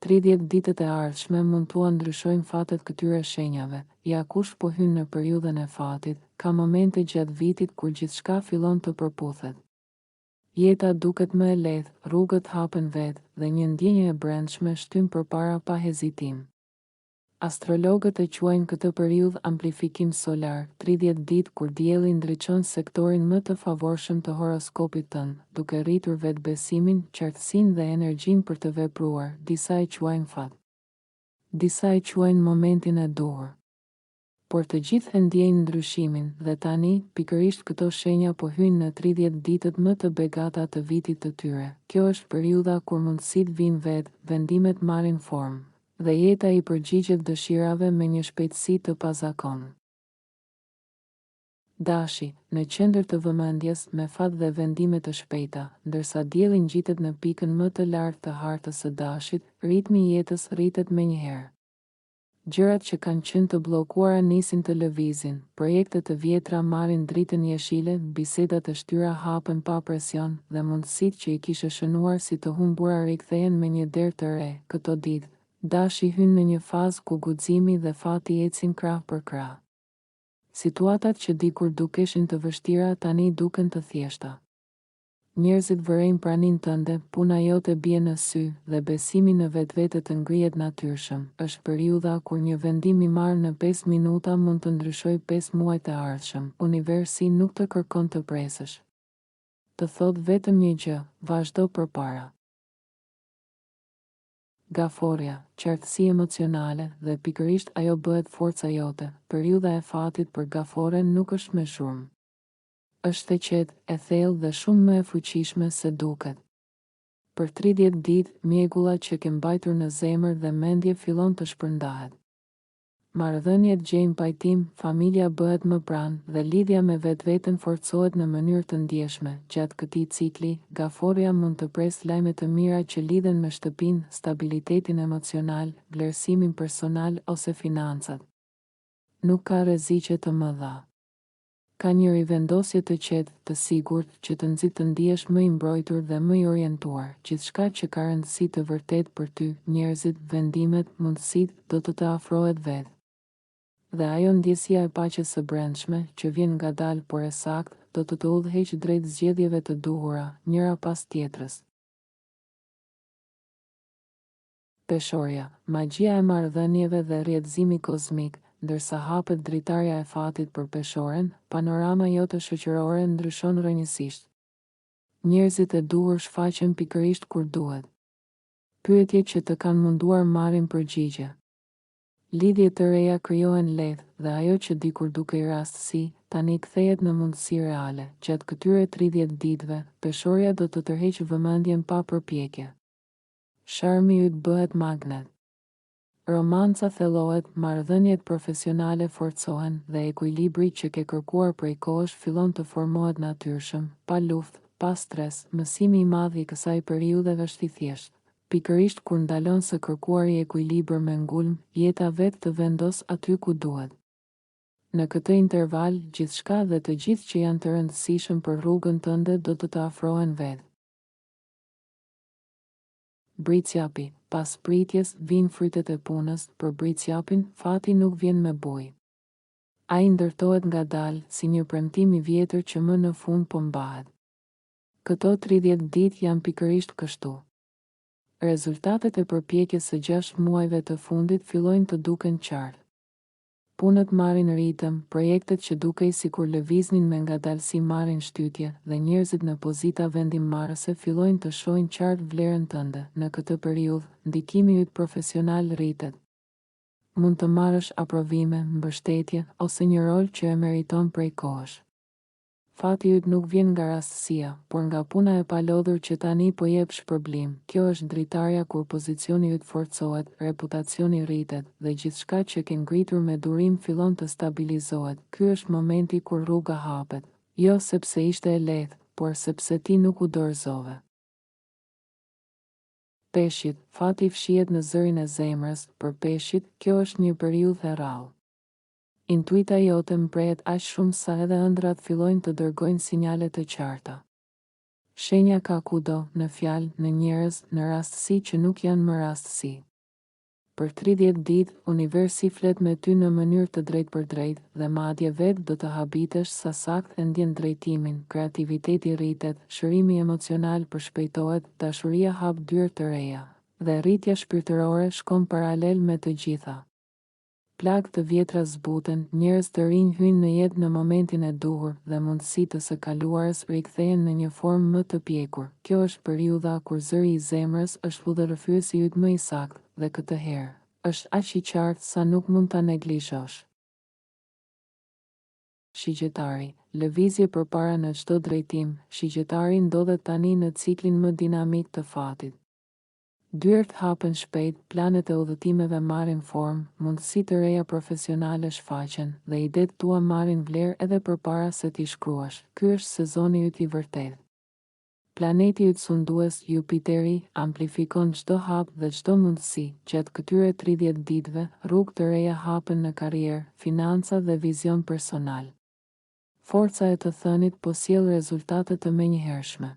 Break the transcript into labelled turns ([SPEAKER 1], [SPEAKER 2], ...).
[SPEAKER 1] 30 ditët e ardhshme mund t'ua ndryshojnë fatet këtyre shenjave. Ja kush po hyn në periudhën e fatit, ka momente gjatë vitit kur gjithçka fillon të përputhet. Jeta duket më e lehtë, rrugët hapen vetë, dhe një ndjenjë e brendshme shtyn përpara pa hezitim. Astrologët e quajnë këtë periudhë amplifikim solar, 30 ditë kur Dielli ndriçon sektorin më të favorshëm të horoskopit tënd, duke rritur vetëbesimin, qartësinë dhe energjinë për të vepruar, disa e quajnë fat. Disa e quajnë momentin e duhur. Por të gjithë e ndjejnë ndryshimin, dhe tani, pikërisht këto shenja po hyjnë në 30 ditët më të begata të vitit të tyre. Kjo është periudha kur mundësitë vijnë vetë, vendimet marrin formë, dhe jeta i përgjigjet dëshirave me një shpejtësi të pazakontë. Dashi, në qendër të vëmendjes, me fat dhe vendime të shpejta, ndërsa Dielli ngjitet në pikën më të lartë të hartës së Dashit, ritmi i jetës rritet menjëherë. Gjërat që kanë qenë të bllokuara nisin të lëvizin, projekte të vjetra marrin dritën jeshile, biseda të shtyra hapen pa presion dhe mundësitë që i kishe shënuar si të humbura rikthehen me një derë të re. Këto ditë, Dashi hyn në një fazë ku guximi dhe fati ecin krah për krah. Situatat që dikur dukeshin të vështira tani duken të thjeshta. Njerëzit vërejnë praninë tënde, puna jote bie në sy, dhe besimi në vetvete të ngrihet natyrshëm. Është periudha kur një vendim i marrë në pesë minuta mund të ndryshojë pesë muajt e ardhshëm. Universi nuk të kërkon të presësh. Të thotë vetëm një gjë, vazhdo përpara. Gaforrja, qartësi emocionale, dhe pikërisht ajo bëhet forca jote. Periudha e fatit për gaforren nuk është me zhurmë. Është e qetë, e thellë dhe shumë më e fuqishme se duket. Për 30 ditë, mjegulla që ke mbajtur në zemër dhe mendje fillon të shpërndahet. Marrëdhëniet gjejnë pajtim, familja bëhet më pranë dhe lidhja me vetveten forcohet në mënyrë të ndjeshme. Gjatë këtij cikli, gaforrja mund të presë lajme të mira që lidhen me shtëpinë, stabilitetin emocional, vlerësimin personal ose financat. Nuk ka rreziqe të mëdha. Ka një rivendosje të qetë, të sigurt, që të nxit të ndihesh më i mbrojtur dhe më i orientuar. Gjithçka që ka rëndësi të vërtetë për ty, njerëzit, vendimet, mundësitë, do të të afrohet vetë. Dhe ajo ndjesia e paqes së brendshme, që vjen ngadalë por e saktë, do të të udhëheqë drejt zgjedhjeve të duhura, njëra pas tjetrës. Peshorja, magjia e marrëdhënieve dhe rrjetëzimi kozmik, ndërsa hapet dritarja e fatit për Peshoren, panorama jote shoqërore ndryshon rrënjësisht. Njerëzit e duhur shfaqen pikërisht kur duhet. Pyetjet që të kanë munduar marrin përgjigje. Lidhje të reja krijohen lehtë dhe ajo që dikur dukej rastësi, tani kthehet në mundësi reale. Gjatë këtyre 30 ditëve, Peshorja do të tërheqë vëmendjen pa përpjekje. Sharmi yt bëhet magnet. Romanca thellohet, marrëdhëniet profesionale forcohen dhe ekuilibri që ke kërkuar prej kohësh fillon të formohet natyrshëm, pa luftë, pa stres. Mësimi i madh i kësaj periudhe është i thjeshtë. Pikërisht kur ndalon së kërkuari ekuilibër me ngulm, jeta vetë të vendos aty ku duhet. Në këtë interval, gjithçka dhe të gjithë që janë të rëndësishëm për rrugën tënde do të të afrohen vetë. Bricjapi, pas pritjes, vijnë frytet e punës, për Bricjapin, fati nuk vjen me bujë. Ai ndërtohet ngadalë, si një premtim i vjetër që më në fund po mbahet. Këto 30 ditë janë pikërisht kështu. Rezultatet e përpjekjes së 6 muajve të fundit fillojnë të duken qartë. Punët marrin ritëm, projektet që dukej sikur lëviznin me ngadalësi marrin shtytje, dhe njerëzit në pozita vendimmarrëse fillojnë të shohin qartë vlerën tënde. Në këtë periudhë, ndikimi yt profesional rritet. Mund të marrësh aprovime, mbështetje, ose një rol që e meriton prej kohësh. Fati yt nuk vjen nga rastësia, por nga puna e palodhur që tani po jep shpërblim. Kjo është dritarja kur pozicioni yt forcohet, reputacioni rritet, dhe gjithçka që ke ngritur me durim fillon të stabilizohet. Ky është momenti kur rruga hapet. Jo sepse ishte e lehtë, por sepse ti nuk u dorëzove. Peshqit, fati fshihet në zërin e zemrës, për peshqit, kjo është një periudhë e rrallë. Intuita jote mprehet aq shumë sa edhe ëndrrat fillojnë të dërgojnë sinjale të qarta. Shenja ka kudo, në fjalë, në njerëz, në rastësi që nuk janë më rastësi. Për 30 ditë, universi flet me ty në mënyrë të drejtpërdrejtë dhe madje vetë do të habitesh sa saktë e ndjen drejtimin, kreativiteti rritet, shërimi emocional përshpejtohet, dashuria hap dyer të reja, dhe rritja shpirtërore shkon paralel me të gjitha. Plagë të vjetra zbuten, njerëz të rinj hyjnë në jetë në momentin e duhur dhe mundësitë e së kaluarës rikthehen në një formë më të pjekur. Kjo është periudha kur zëri i zemrës është udhërrëfyesi yt më i saktë dhe këtë herë, është aq i qartë sa nuk mund ta neglizhosh. Shigjetari, lëvizje përpara në çdo drejtim, Shigjetari ndodhet tani në ciklin më dinamik të fatit. Dyert hapen shpejt, planet e udhëtimeve marrin formë, mundësi të reja profesionale shfaqen, dhe idetë tua marrin vlerë edhe përpara se t'i shkruash. Ky është sezoni yt i vërtetë. Planeti yt sundues, Jupiteri, amplifikon çdo hap dhe çdo mundësi. Gjatë këtyre 30 ditëve, rrugë të reja hapen në karrierë, financa dhe vizion personal. Forca e të thënit po sjell rezultate të menjëhershme.